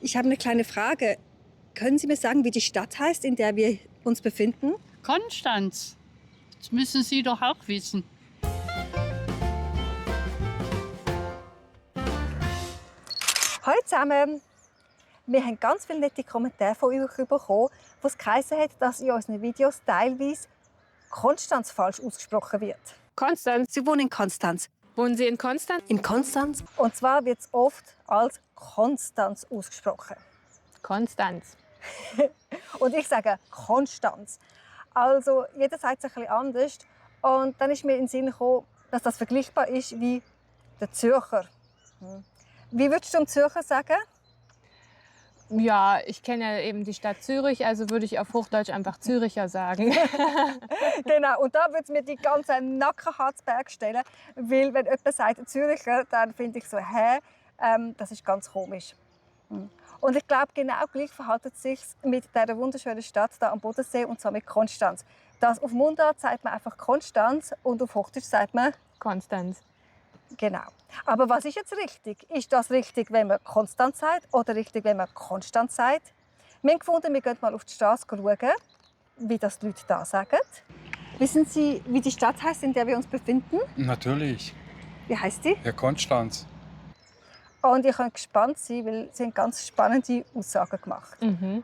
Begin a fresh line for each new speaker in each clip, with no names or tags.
Ich habe eine kleine Frage. Können Sie mir sagen, wie die Stadt heißt, in der wir uns befinden?
Konstanz. Das müssen Sie doch auch wissen.
Hallo zusammen! Wir haben ganz viele nette Kommentare von euch bekommen, wo es geheißen hat, dass in unseren Videos teilweise Konstanz falsch ausgesprochen wird.
Konstanz.
Sie wohnen in Konstanz.
Wohnen Sie in Konstanz?
In Konstanz. Und zwar wird es oft als Konstanz ausgesprochen.
Konstanz.
Und ich sage Konstanz. Also jeder sagt es ein bisschen anders. Und dann ist mir in den Sinn gekommen, dass das vergleichbar ist wie der Zürcher. Wie würdest du dem Zürcher sagen?
Ja, ich kenne ja eben die Stadt Zürich, also würde ich auf Hochdeutsch einfach Züricher sagen.
Genau, und da würde es mir die ganze Nackenharzberg stellen. Weil wenn jemand sagt Züricher, dann finde ich so, das ist ganz komisch. Und ich glaube, genau gleich verhält es sich mit dieser wunderschönen Stadt da am Bodensee, und zwar mit Konstanz. Das auf Mundart sagt man einfach Konstanz und auf Hochdeutsch sagt man
Konstanz.
genau. Aber was ist jetzt richtig? Ist das richtig, wenn man Konstanz sagt, oder richtig, wenn man Konstanz sagt? Wir haben gefunden, wir gehen mal auf die Straße schauen, wie das die Leute da sagen. Wissen Sie, wie die Stadt heißt, in der wir uns befinden?
Natürlich.
Wie heißt die?
Ja, Konstanz.
Und ihr könnt gespannt sein, weil sie haben ganz spannende Aussagen gemacht.
Mhm.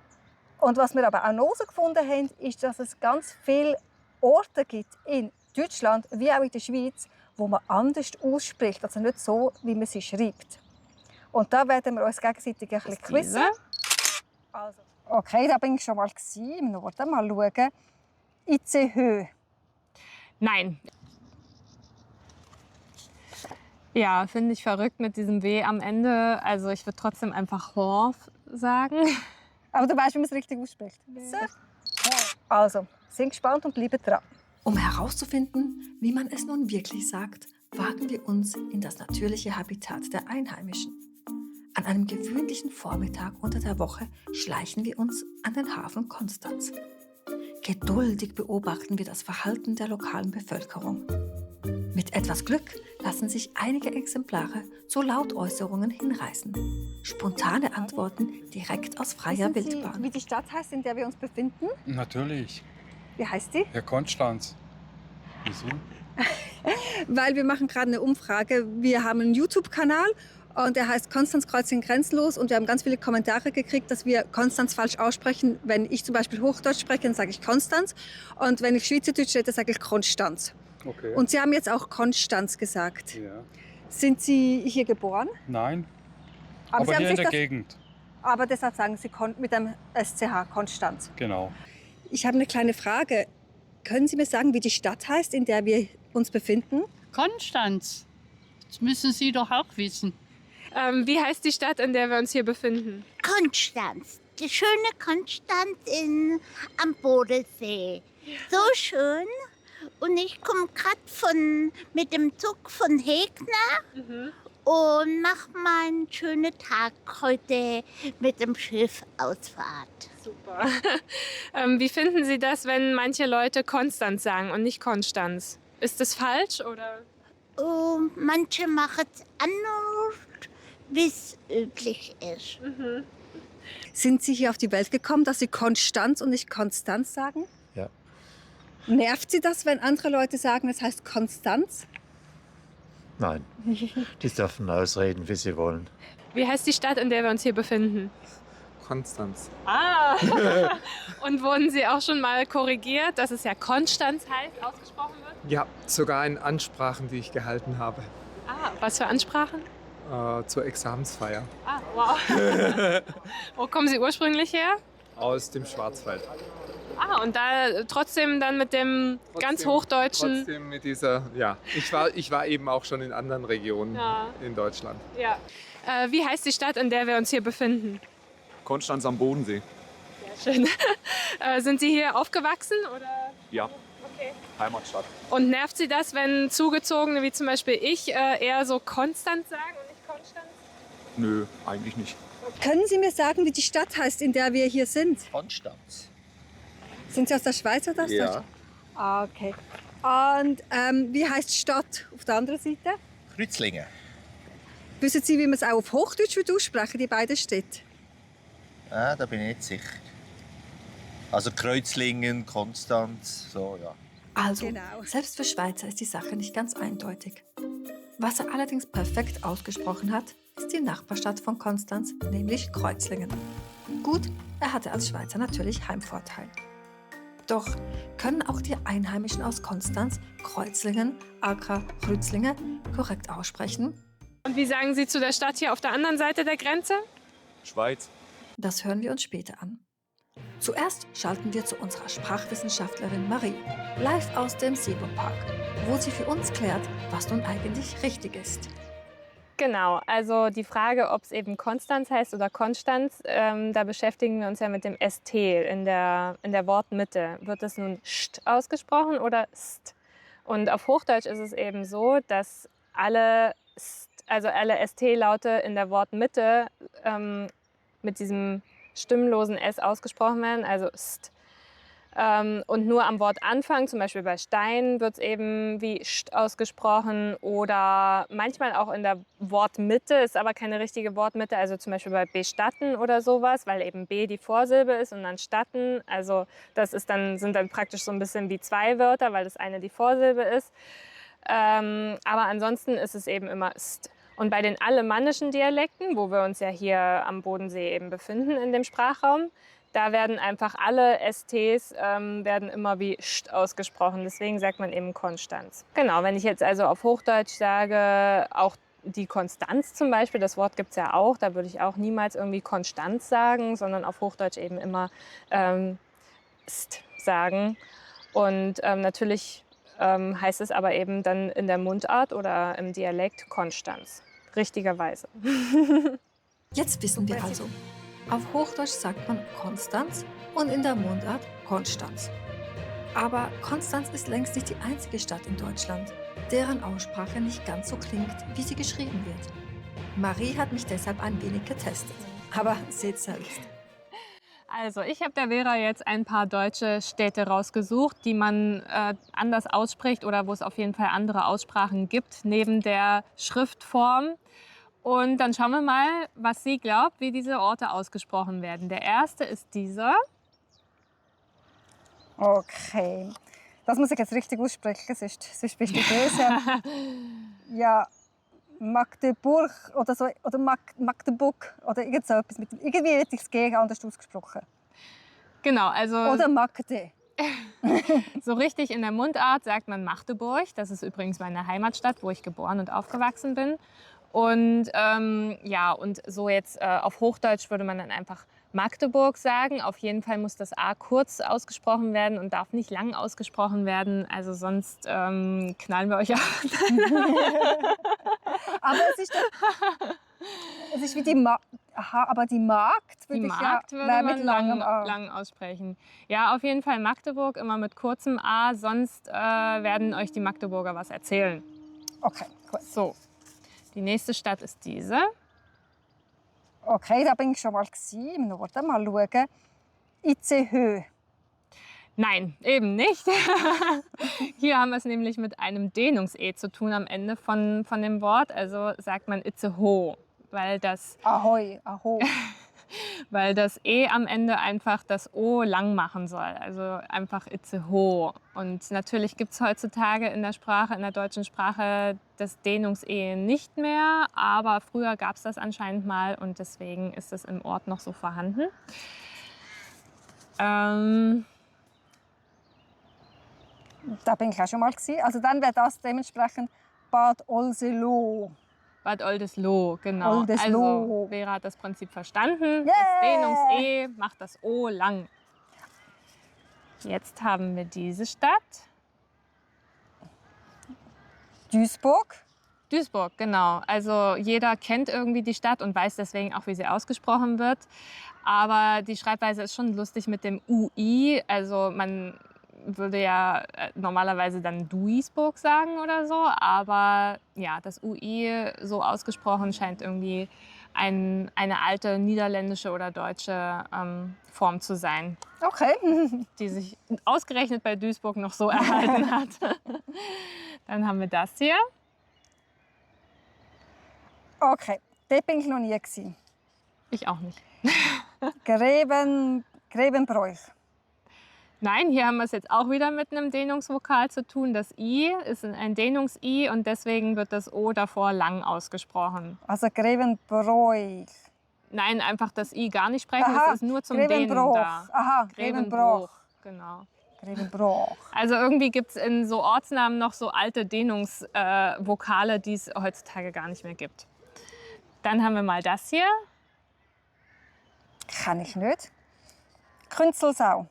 Und was wir aber auch noch herausgefunden haben, ist, dass es ganz viele Orte gibt in Deutschland wie auch in der Schweiz, wo man anders ausspricht, also nicht so, wie man sie schreibt. Und da werden wir uns gegenseitig ein bisschen quizzen. Also, okay, da bin ich schon mal im Norden. Mal schauen. IC-Höhe.
Nein. Ja, finde ich verrückt mit diesem W am Ende. Also ich würde trotzdem einfach Horf sagen.
Aber du weißt, wie man es richtig ausspricht. So. Also, sind gespannt und bleiben dran.
Um herauszufinden, wie man es nun wirklich sagt, wagen wir uns in das natürliche Habitat der Einheimischen. An einem gewöhnlichen Vormittag unter der Woche schleichen wir uns an den Hafen Konstanz. Geduldig beobachten wir das Verhalten der lokalen Bevölkerung. Mit etwas Glück lassen sich einige Exemplare zu Lautäußerungen hinreißen. Spontane Antworten direkt aus freier
Wissen Sie,
Wildbahn.
wie die Stadt heißt, in der wir uns befinden?
Natürlich.
Wie heißt die?
Ja, Konstanz. Wieso?
Weil wir machen gerade eine Umfrage. Wir haben einen YouTube-Kanal und der heißt Konstanz Kreuzing Grenzenlos, und wir haben ganz viele Kommentare gekriegt, dass wir Konstanz falsch aussprechen. Wenn ich zum Beispiel Hochdeutsch spreche, dann sage ich Konstanz, und wenn ich Schweizerdeutsch rede, sage ich Konstanz.
Okay.
Und Sie haben jetzt auch Konstanz gesagt.
Ja.
Sind Sie hier geboren?
Nein,
Aber,
aber
Sie haben
hier in
sich
der
das,
Gegend.
aber deshalb sagen Sie mit dem SCH Konstanz.
Genau.
Ich habe eine kleine Frage. Können Sie mir sagen, wie die Stadt heißt, in der wir uns befinden?
Konstanz. Das müssen Sie doch auch wissen.
Wie heißt die Stadt, in der wir uns hier befinden?
Konstanz, die schöne Konstanz am Bodensee. So schön. Und ich komme gerade mit dem Zug von Hegner und mache meinen schönen Tag heute mit dem Schiff Ausfahrt.
Super. Wie finden Sie das, wenn manche Leute Konstanz sagen und nicht Konstanz? Ist das falsch oder?
Manche machen es anders, wie es üblich ist.
Sind Sie hier auf die Welt gekommen, dass Sie Konstanz und nicht Konstanz sagen?
Ja.
Nervt Sie das, wenn andere Leute sagen, es heißt Konstanz?
Nein, die dürfen ausreden, wie sie wollen.
Wie heißt die Stadt, in der wir uns hier befinden?
Konstanz.
Ah! Und wurden Sie auch schon mal korrigiert, dass es ja Konstanz heißt, ausgesprochen wird?
Ja, sogar in Ansprachen, die ich gehalten habe.
Ah, was für Ansprachen?
Zur Examensfeier.
Ah, wow. Wo kommen Sie ursprünglich her?
Aus dem Schwarzwald.
Ah, und da trotzdem dann mit dem ganz hochdeutschen...
Trotzdem mit dieser, ja. Ich war eben auch schon in anderen Regionen in Deutschland.
Ja. Wie heißt die Stadt, in der wir uns hier befinden?
Konstanz am Bodensee.
Sehr schön. Sind Sie hier aufgewachsen oder?
Ja,
Okay.
Heimatstadt.
Und nervt Sie das, wenn Zugezogene wie zum Beispiel ich eher so Konstanz sagen und nicht Konstanz?
Nö, eigentlich nicht.
Können Sie mir sagen, wie die Stadt heißt, in der wir hier sind?
Konstanz.
Sind Sie aus der Schweiz oder aus Deutschland? Ah, okay. Und wie heißt die Stadt auf der anderen Seite?
Kreuzlingen.
Wissen Sie, wie man es auch auf Hochdeutsch aussprechen, die beiden Städte?
Da bin ich nicht sicher. Also Kreuzlingen, Konstanz, so ja.
Also,
Genau.
selbst für Schweizer ist die Sache nicht ganz eindeutig. Was er allerdings perfekt ausgesprochen hat, ist die Nachbarstadt von Konstanz, nämlich Kreuzlingen. Gut, er hatte als Schweizer natürlich Heimvorteil. Doch können auch die Einheimischen aus Konstanz Kreuzlingen, aka Rützlinge, korrekt aussprechen?
Und wie sagen Sie zu der Stadt hier auf der anderen Seite der Grenze?
Schweiz.
Das hören wir uns später an. Zuerst schalten wir zu unserer Sprachwissenschaftlerin Marie, live aus dem Seeburg-Park, wo sie für uns klärt, was nun eigentlich richtig ist.
Genau, also die Frage, ob es eben Konstanz heißt oder Konstanz, da beschäftigen wir uns ja mit dem ST in der Wortmitte. Wird es nun st ausgesprochen oder st? Und auf Hochdeutsch ist es eben so, dass alle ST-Laute in der Wortmitte mit diesem stimmlosen S ausgesprochen werden, also st. Und nur am Wortanfang, zum Beispiel bei Stein, wird es eben wie st ausgesprochen oder manchmal auch in der Wortmitte, ist aber keine richtige Wortmitte, also zum Beispiel bei bestatten oder sowas, weil eben B die Vorsilbe ist und dann statten, also das ist sind dann praktisch so ein bisschen wie zwei Wörter, weil das eine die Vorsilbe ist. Aber ansonsten ist es eben immer st. Und bei den alemannischen Dialekten, wo wir uns ja hier am Bodensee eben befinden in dem Sprachraum, da werden einfach alle STs werden immer wie st ausgesprochen. Deswegen sagt man eben Konstanz. Genau, wenn ich jetzt also auf Hochdeutsch sage, auch die Konstanz zum Beispiel, das Wort gibt es ja auch, da würde ich auch niemals irgendwie Konstanz sagen, sondern auf Hochdeutsch eben immer st sagen. Und natürlich heißt es aber eben dann in der Mundart oder im Dialekt Konstanz. Richtigerweise.
Jetzt wissen wir also, auf Hochdeutsch sagt man Konstanz und in der Mundart Konstanz. Aber Konstanz ist längst nicht die einzige Stadt in Deutschland, deren Aussprache nicht ganz so klingt, wie sie geschrieben wird. Marie hat mich deshalb ein wenig getestet. Aber seht selbst.
Also ich habe der Vera jetzt ein paar deutsche Städte rausgesucht, die man anders ausspricht oder wo es auf jeden Fall andere Aussprachen gibt, neben der Schriftform. Und dann schauen wir mal, was sie glaubt, wie diese Orte ausgesprochen werden. Der erste ist dieser.
Okay. Das muss ich jetzt richtig aussprechen, sonst bist du böse. Ja, Magdeburg oder so, oder Magdeburg oder irgend so etwas. Irgendwie hätte ich es gegen anders ausgesprochen.
Genau, also
Oder Magde.
so richtig in der Mundart sagt man Magdeburg. Das ist übrigens meine Heimatstadt, wo ich geboren und aufgewachsen bin. Und ja, und so jetzt auf Hochdeutsch würde man dann einfach Magdeburg sagen. Auf jeden Fall muss das A kurz ausgesprochen werden und darf nicht lang ausgesprochen werden. Also sonst knallen wir euch auf.
Aber es ist wie die aber die Markt würde ich ja mit langem A.
lang aussprechen. Ja, auf jeden Fall Magdeburg immer mit kurzem A, sonst werden euch die Magdeburger was erzählen.
Okay, gut.
So, die nächste Stadt ist diese.
Okay, da bin ich schon mal im Norden. Mal schauen. Itzehoe.
Nein, eben nicht. Hier haben wir es nämlich mit einem Dehnungs-E zu tun am Ende von dem Wort. Also sagt man Itzehoe, weil das,
Ahoi, aho.
weil das E am Ende einfach das O lang machen soll. Also einfach Itzehoe. Und natürlich gibt es heutzutage in der deutschen Sprache das Dehnungs-E nicht mehr. Aber früher gab es das anscheinend mal und deswegen ist es im Ort noch so vorhanden.
Da bin ich auch schon mal. Also dann wäre das dementsprechend Bad Oldesloe.
Bad Oldesloe, genau.
Oldesloe.
Also Vera hat das Prinzip verstanden.
Yeah.
Das Dehnungs-E macht das O lang. Jetzt haben wir diese Stadt.
Duisburg.
Duisburg, genau. Also jeder kennt irgendwie die Stadt und weiß deswegen auch, wie sie ausgesprochen wird. Aber die Schreibweise ist schon lustig mit dem UI. Also man würde ja normalerweise dann Duisburg sagen oder so. Aber ja, das UI so ausgesprochen scheint irgendwie eine alte niederländische oder deutsche Form zu sein.
Okay.
Die sich ausgerechnet bei Duisburg noch so erhalten hat. Dann haben wir das hier.
Okay, dort bin ich noch nie.
Ich auch nicht.
Grevenbroich.
Nein, hier haben wir es jetzt auch wieder mit einem Dehnungsvokal zu tun. Das I ist ein Dehnungs-I und deswegen wird das O davor lang ausgesprochen.
Also Grevenbroich.
Nein, einfach das I gar nicht sprechen,
Aha,
das ist nur zum Dehnen
Grevenbroich.
da.
Aha, Grevenbroich.
Genau.
Grevenbroich.
Also irgendwie gibt es in so Ortsnamen noch so alte Dehnungsvokale, die es heutzutage gar nicht mehr gibt. Dann haben wir mal das hier.
Kann ich nicht. Künzelsau.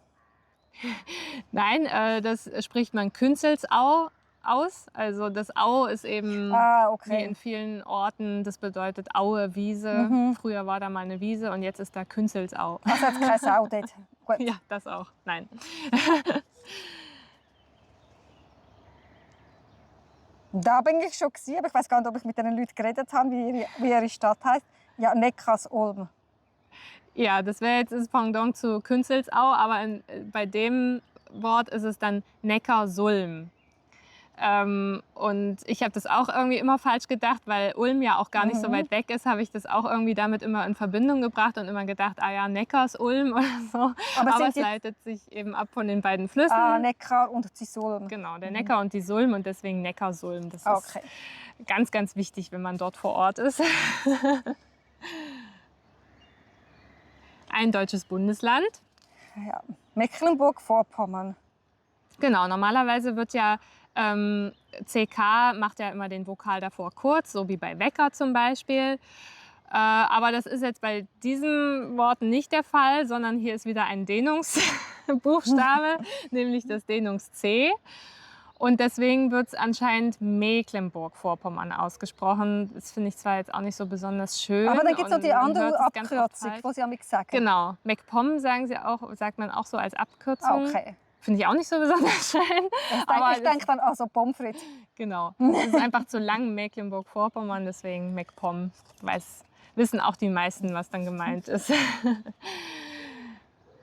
Nein, das spricht man Künzelsau aus. Also das Au ist eben wie in vielen Orten, das bedeutet Aue, Wiese. Früher war da mal eine Wiese und jetzt ist da Künzelsau.
Also hat keine Sau dort. Gut.
Ja, das auch. Nein.
Da bin ich schon gewesen, aber ich weiß gar nicht, ob ich mit den Leuten geredet habe, wie ihre Stadt heißt. Ja, Neckarsulm.
Ja, das wäre jetzt das Pendant zu Künzelsau, aber bei dem Wort ist es dann Neckarsulm. Und ich habe das auch irgendwie immer falsch gedacht, weil Ulm ja auch gar nicht so weit weg ist, habe ich das auch irgendwie damit immer in Verbindung gebracht und immer gedacht, ah ja, Neckarsulm oder so. Aber es leitet sich eben ab von den beiden Flüssen.
Ah, Neckar und die Sulm.
Genau, der Neckar und die Sulm und deswegen Neckarsulm. Das ist ganz, ganz wichtig, wenn man dort vor Ort ist. Ein deutsches Bundesland.
Ja, Mecklenburg-Vorpommern.
Genau, normalerweise wird ja CK macht ja immer den Vokal davor kurz, so wie bei Wecker zum Beispiel. Aber das ist jetzt bei diesem Wort nicht der Fall, sondern hier ist wieder ein Dehnungsbuchstabe, nämlich das Dehnungs-C. Und deswegen wird es anscheinend Mecklenburg-Vorpommern ausgesprochen. Das finde ich zwar jetzt auch nicht so besonders schön.
Aber dann gibt es noch die andere
Abkürzung,
die Sie auch gesagt haben.
Genau, MacPom sagt man auch so als Abkürzung.
Okay.
Finde ich auch nicht so besonders schön.
Ich denke dann an so Pommes frites.
Genau. Es ist einfach zu lang, Mecklenburg-Vorpommern, deswegen MacPom. Wissen auch die meisten, was dann gemeint ist.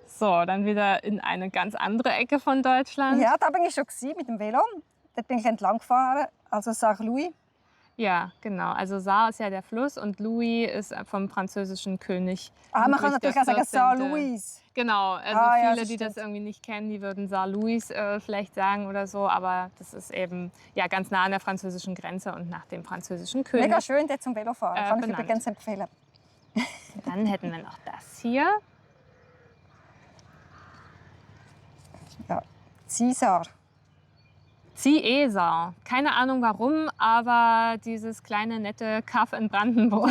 So, dann wieder in eine ganz andere Ecke von Deutschland.
Ja, da bin ich schon mit dem Velo. Dort bin ich entlang gefahren, also Saar-Louis.
Ja, genau. Also Saar ist ja der Fluss und Louis ist vom französischen König.
Man kann natürlich auch sagen Saar-Louis.
Genau, also
ja,
viele, die das irgendwie nicht kennen, die würden Saar-Louis vielleicht sagen oder so. Aber das ist eben ja, ganz nah an der französischen Grenze und nach dem französischen König.
Mega schön, dort zum Velofahren. Kann ich
benannt.
übrigens empfehlen.
Dann hätten wir noch das hier.
Ja, Ziesar.
Ziesar. Keine Ahnung warum, aber dieses kleine nette Kaff in Brandenburg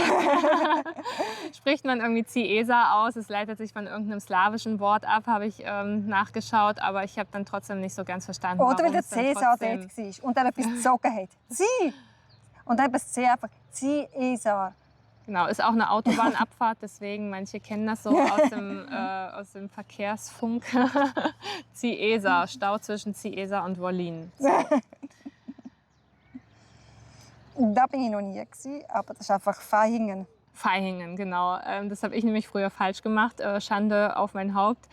spricht man irgendwie Ziesar aus. Es leitet sich von irgendeinem slawischen Wort ab, habe ich nachgeschaut, aber ich habe dann trotzdem nicht so ganz verstanden,
Oder weil der
es dann
Cäsar
trotzdem...
dort war und er etwas gezogen hat. Zieh! Und dann hat das C einfach Ziesar.
Genau, ist auch eine Autobahnabfahrt, deswegen manche kennen das so aus dem Verkehrsfunk. Ziesar, Stau zwischen Ziesar und Wollin. So.
Da bin ich noch nie gewesen, aber das ist einfach Vaihingen.
Vaihingen, genau. Das habe ich nämlich früher falsch gemacht. Schande auf mein Haupt.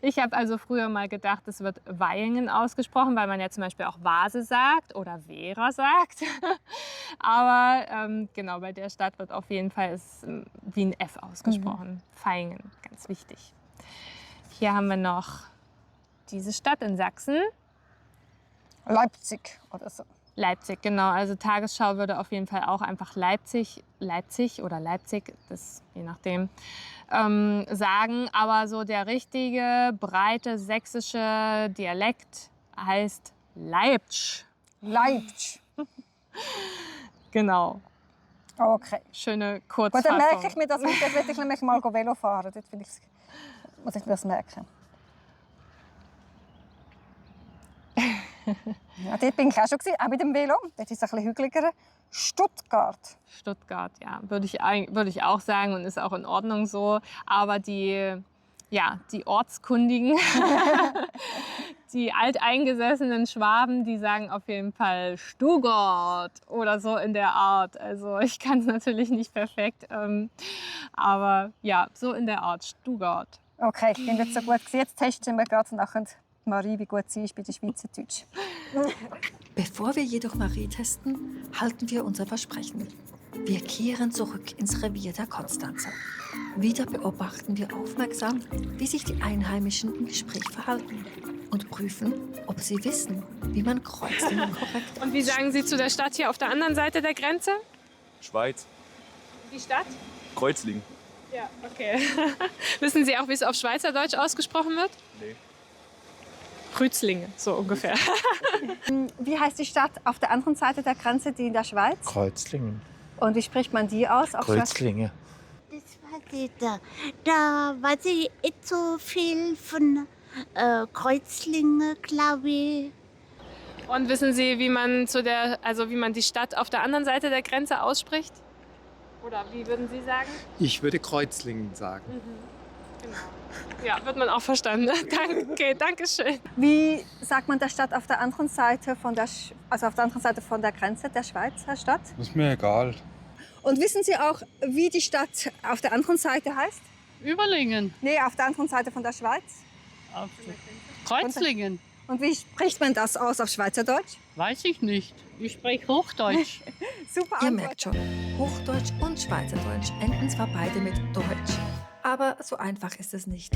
Ich habe also früher mal gedacht, es wird Vaihingen ausgesprochen, weil man ja zum Beispiel auch Vase sagt oder Vera sagt. Aber genau, bei der Stadt wird auf jeden Fall wie ein F ausgesprochen. Vaihingen, ganz wichtig. Hier haben wir noch diese Stadt in Sachsen.
Leipzig oder so.
Leipzig, genau. Also Tagesschau würde auf jeden Fall auch einfach Leipzig oder Leipzig, das je nachdem, sagen. Aber so der richtige, breite sächsische Dialekt heißt Leipzig.
Leipzig.
Genau.
Okay.
Schöne
Gut,
Kurzfassung.
dann merke ich mir das. Dort werde ich nämlich mal Velo fahren. Dort muss ich mir das merken. Ja, dort bin ich auch schon gewesen, auch mit dem Velo. Dort ist es ein bisschen hügeliger. Stuttgart.
Stuttgart, ja, würde ich auch sagen und ist auch in Ordnung so. Aber die Ortskundigen, die alteingesessenen Schwaben, die sagen auf jeden Fall Stuttgart oder so in der Art. Also ich kann es natürlich nicht perfekt, aber ja, so in der Art, Stuttgart.
Okay, ich bin jetzt so gut gewesen. Jetzt testen wir gerade nachher Marie, wie gut sie ist bei der Schweizerdeutsch.
Bevor wir jedoch Marie testen, halten wir unser Versprechen. Wir kehren zurück ins Revier der Konstanzer. Wieder beobachten wir aufmerksam, wie sich die Einheimischen im Gespräch verhalten und prüfen, ob sie wissen, wie man Kreuzlingen korrekt
Und wie sagen Sie zu der Stadt hier auf der anderen Seite der Grenze?
Schweiz.
Die Stadt?
Kreuzlingen.
Ja, okay. Wissen Sie auch, wie es auf Schweizerdeutsch ausgesprochen wird?
Nee.
Rützlinge, so ungefähr.
Wie heißt die Stadt auf der anderen Seite der Grenze, die in der Schweiz?
Kreuzlingen.
Und wie spricht man die aus? Auf Schweiz?
Kreuzlinge.
Das weiß ich da. Da weiß ich nicht so viel von Kreuzlingen, glaube ich.
Und wissen Sie, wie man wie man die Stadt auf der anderen Seite der Grenze ausspricht? Oder wie würden Sie sagen?
Ich würde Kreuzlingen sagen.
Genau. Ja, wird man auch verstanden. Danke schön.
Wie sagt man der Stadt auf der anderen Seite von der, auf der anderen Seite von der Grenze der Schweizer Stadt?
Ist mir egal.
Und wissen Sie auch, wie die Stadt auf der anderen Seite heißt?
Überlingen.
Nee, auf der anderen Seite von der Schweiz.
Auf Kreuzlingen.
Und wie spricht man das aus auf Schweizerdeutsch?
Weiß ich nicht. Ich spreche Hochdeutsch.
Super
Ihr
Antwort.
merkt schon, Hochdeutsch und Schweizerdeutsch enden zwar beide mit Deutsch, aber so einfach ist es nicht.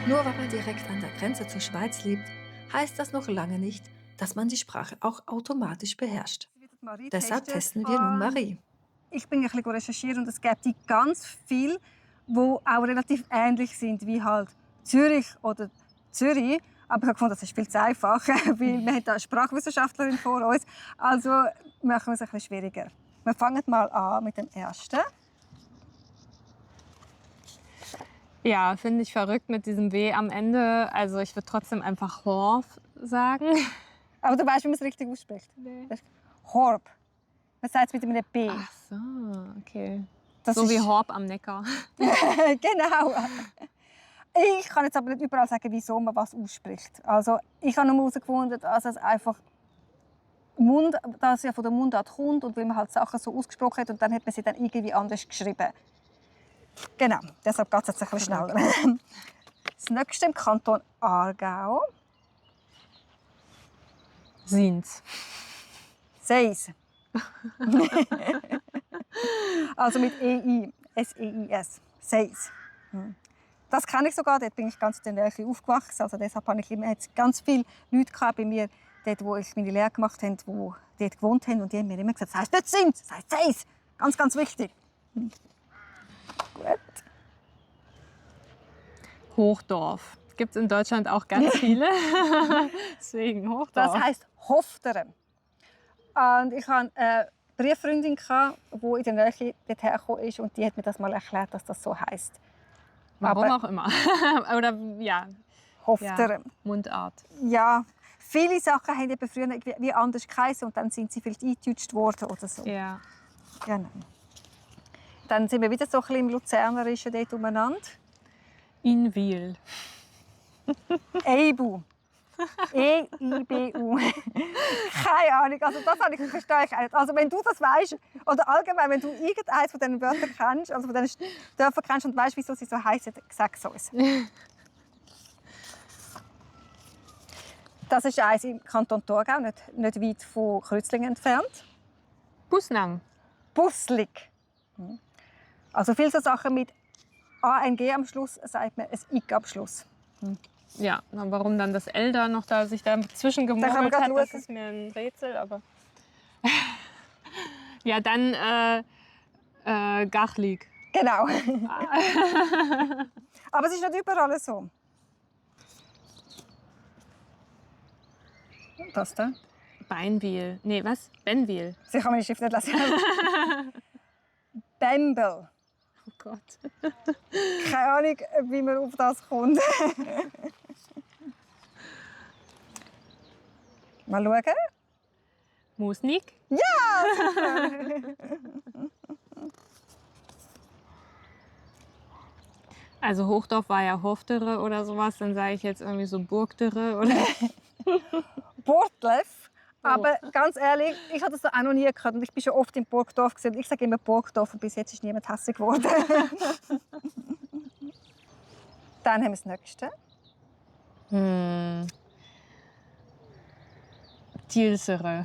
Nur weil man direkt an der Grenze zur Schweiz lebt, heißt das noch lange nicht, dass man die Sprache auch automatisch beherrscht.
Marie
Deshalb
testet.
testen wir nun Marie.
Ich bin ein bisschen recherchiert und es gibt die ganz viel, die auch relativ ähnlich sind wie halt Zürich oder Zürich. Aber ich habe gefunden, das ist viel zu einfach, weil wir haben da eine Sprachwissenschaftlerin vor uns. Also machen wir es ein bisschen schwieriger. Wir fangen mal an mit dem ersten.
Ja, finde ich verrückt mit diesem W am Ende. Also ich würde trotzdem einfach Horf sagen.
Aber du weißt, wie man es richtig ausspricht.
Nee.
Horb. Man sagt es mit einem B.
Ach so, okay.
Das
So
ist
wie Horb am Neckar.
Genau. Ich kann jetzt aber nicht überall sagen, wieso man was ausspricht. Also ich habe nur herausgefunden, dass es einfach dass ja von der Mundart kommt und weil man halt Sachen so ausgesprochen hat und dann hat man sie dann irgendwie anders geschrieben. Genau, deshalb geht es jetzt ein bisschen schneller. Das nächste im Kanton Aargau.
Sind's.
Seis. Also mit EI, S-E-I-S. Seis. Das kenne ich sogar, dort bin ich ganz in der Nähe aufgewachsen. Also deshalb habe ich jetzt ganz viele Leute bei mir, dort, wo ich meine Lehre gemacht habe, die dort gewohnt haben. Und die haben mir immer gesagt, das heisst nicht Sins, das heisst Seis. Ganz, ganz wichtig. Gut.
Hochdorf. Gibt es in Deutschland auch ganz viele. Deswegen Hochdorf.
Das heisst Hofteren. Und ich hatte eine Brieffreundin, die in der Nähe dorthin gekommen ist. Und die hat mir das mal erklärt, dass das so heisst.
Warum
Aber
auch immer. Oder ja.
Hofteren.
Ja, Mundart.
Ja, viele Sachen haben eben früher wie anders geheißen und dann sind sie vielleicht eingedeutscht worden oder so.
Ja.
Genau. Dann sind wir wieder so ein bisschen im Luzernerischen dort umeinander.
In Wil.
Eibu. E-I-B-U. Keine Ahnung, also das verstehe ich nicht. Also wenn du das weißt, oder allgemein, wenn du irgendeines von diesen Wörtern kennst, also von diesen Dörfern kennst und weißt, wieso sie so heißen, sag es uns. Das ist eins im Kanton Thurgau, nicht weit von Kreuzlingen entfernt.
Busnang.
Buslig. Also viele so Sachen mit ANG am Schluss, sagt man ein IG am Schluss.
Ja, warum dann das L da noch sich dazwischen
Da kann man
gemogelt hat,
grad
das
schauen.
ist mir ein Rätsel, aber... Ja, dann Gachlig.
Genau. Aber es ist nicht überall so. Das da?
Beinwil. Nee, was? Benwil.
Sie kann meine Schrift nicht lesen. Bembel.
Oh Gott.
Keine Ahnung, wie man auf das kommt. Mal schauen.
Musnik. Also Hochdorf war ja Hoftere oder sowas, dann sage ich jetzt irgendwie so Burgtere oder...
Burgdorf. Aber ganz ehrlich, ich habe das auch noch nie gehört. Und ich bin schon oft in Burgdorf gesehen. Ich sage immer Burgdorf und bis jetzt ist niemand hässlich geworden. Dann haben wir das nächste.
Tilsere.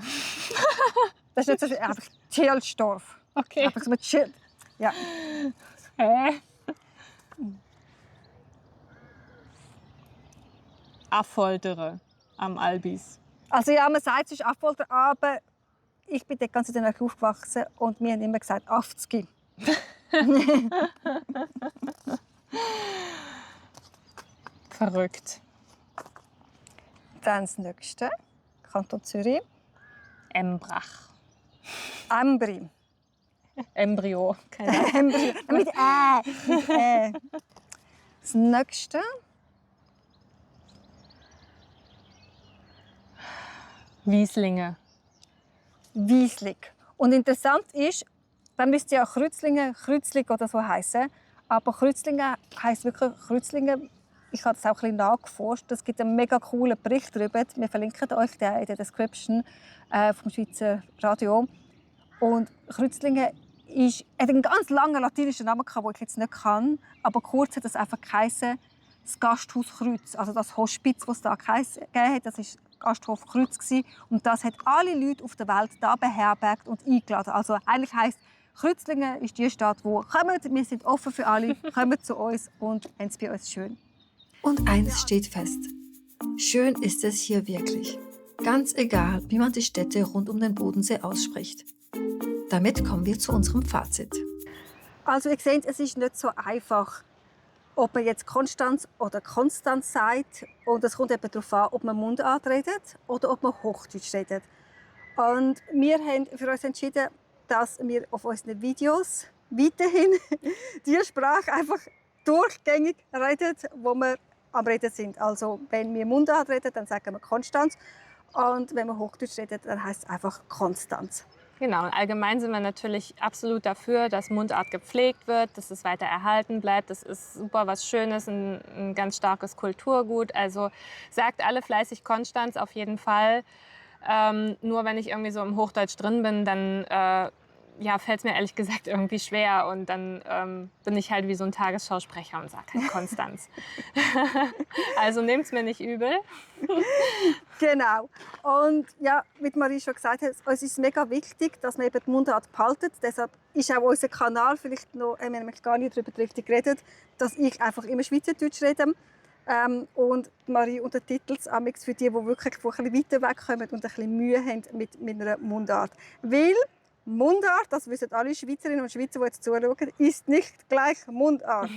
Das ist nicht so viel, einfach Thielsdorf.
Okay.
Einfach so mit Shit. Ja.
Hä? Affoltere am Albis.
Also ja, man sagt, es ist Affolter, aber ich bin dort ganz in der Nähe aufgewachsen und wir haben immer gesagt Afzgi.
Verrückt.
Dann das nächste, Kanton Zürich.
Embrach.
Embri.
Embryo. Keine Ahnung.
Embri. Mit Ä. Das nächste,
Wieslinge.
Wieslig. Und interessant ist, dann müsste ja Kreuzlingen, Kreuzling oder so heißen. Aber Kreuzlingen heisst wirklich Kreuzlingen. Ich habe das auch ein bisschen nachgeforscht. Es gibt einen mega coolen Bericht darüber. Wir verlinken euch den in der Description vom Schweizer Radio. Und Kreuzlingen hat einen ganz langen latinischen Namen, den ich jetzt nicht kann. Aber kurz hat es einfach geheißen, das Gasthaus Kreuz. Also das Hospiz, das es da gegeben hat, das ist Gasthof Kreuz gewesen. Und das hat alle Leute auf der Welt da beherbergt und eingeladen. Also eigentlich heisst Kreuzlingen ist die Stadt, wo kommt, wir sind offen für alle, kommt zu uns und haben es bei uns schön.
Und eines steht fest. Schön ist es hier wirklich. Ganz egal, wie man die Städte rund um den Bodensee ausspricht. Damit kommen wir zu unserem Fazit.
Also ihr seht, es ist nicht so einfach, ob man jetzt Konstanz oder Konstanz sagt. Und es kommt eben darauf an, ob man Mundart redet oder ob man Hochdeutsch redet. Und wir haben für uns entschieden, dass wir auf unseren Videos weiterhin die Sprache einfach durchgängig reden, wo wir am Reden sind. Also wenn wir Mundart reden, dann sagen wir Konstanz. Und wenn wir Hochdeutsch reden, dann heißt es einfach Konstanz.
Genau, und allgemein sind wir natürlich absolut dafür, dass Mundart gepflegt wird, dass es weiter erhalten bleibt. Das ist super was Schönes, ein ganz starkes Kulturgut. Also sagt alle fleißig Konstanz auf jeden Fall. Nur wenn ich irgendwie so im Hochdeutsch drin bin, dann fällt es mir ehrlich gesagt irgendwie schwer. Und dann bin ich halt wie so ein Tagesschausprecher und sage halt Konstanz. Also nehmt es mir nicht übel.
Genau. Und ja, wie Marie schon gesagt hat, uns ist mega wichtig, dass man eben die Mundart behaltet. Deshalb ist auch unser Kanal vielleicht noch, wir haben gar nicht darüber richtig geredet, dass ich einfach immer Schweizerdeutsch rede. Und Marie untertitelt es für die, die wirklich von ein bisschen weiter weg kommen und ein bisschen Mühe haben mit meiner Mundart. Weil Mundart, das wissen alle Schweizerinnen und Schweizer, die jetzt zuschauen, ist nicht gleich Mundart.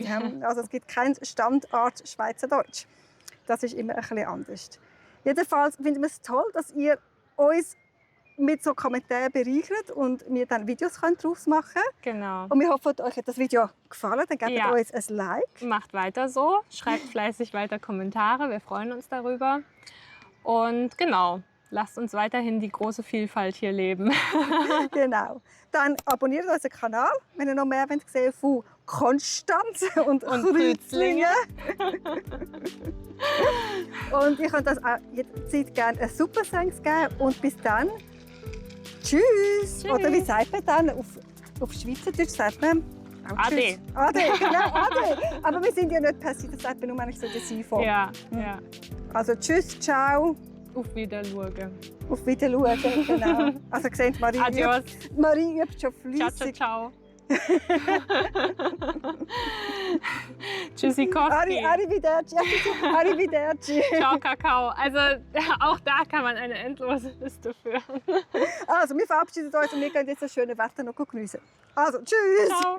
Also es gibt kein Standard Schweizerdeutsch. Das ist immer ein bisschen anders. Jedenfalls finden wir es toll, dass ihr uns mit so Kommentaren bereichert und wir dann Videos daraus machen können.
Genau.
Und wir hoffen, euch hat das Video gefallen. Dann gebt uns ein Like.
Macht weiter so, schreibt fleißig weiter Kommentare, wir freuen uns darüber. Und genau, lasst uns weiterhin die große Vielfalt hier leben.
Genau. Dann abonniert unseren Kanal, wenn ihr noch mehr sehen wollt von Konstanz und Kreuzlingen. Und ich könnt das auch jederzeit gerne ein Super Thanks geben. Und bis dann, tschüss. Oder wie sagt man dann? Auf Schweizerdeutsch sagt man auch
Ade.
Ade, genau, Ade. Aber wir sind ja nicht per se, das sagt man nur eigentlich so in der Sie-Form.
Ja.
Also tschüss, ciao.
Auf Wiedersehen.
Auf Wiedersehen, genau. Also seht, Marie übt schon flüssig.
Ciao. Tschüssikowski.
Arrivederci. Arrivederci.
Ciao, Kakao. Also auch da kann man eine endlose Liste führen.
Also wir verabschieden uns und wir gehen jetzt das schöne Wetter noch genießen. Also tschüss.
Ciao.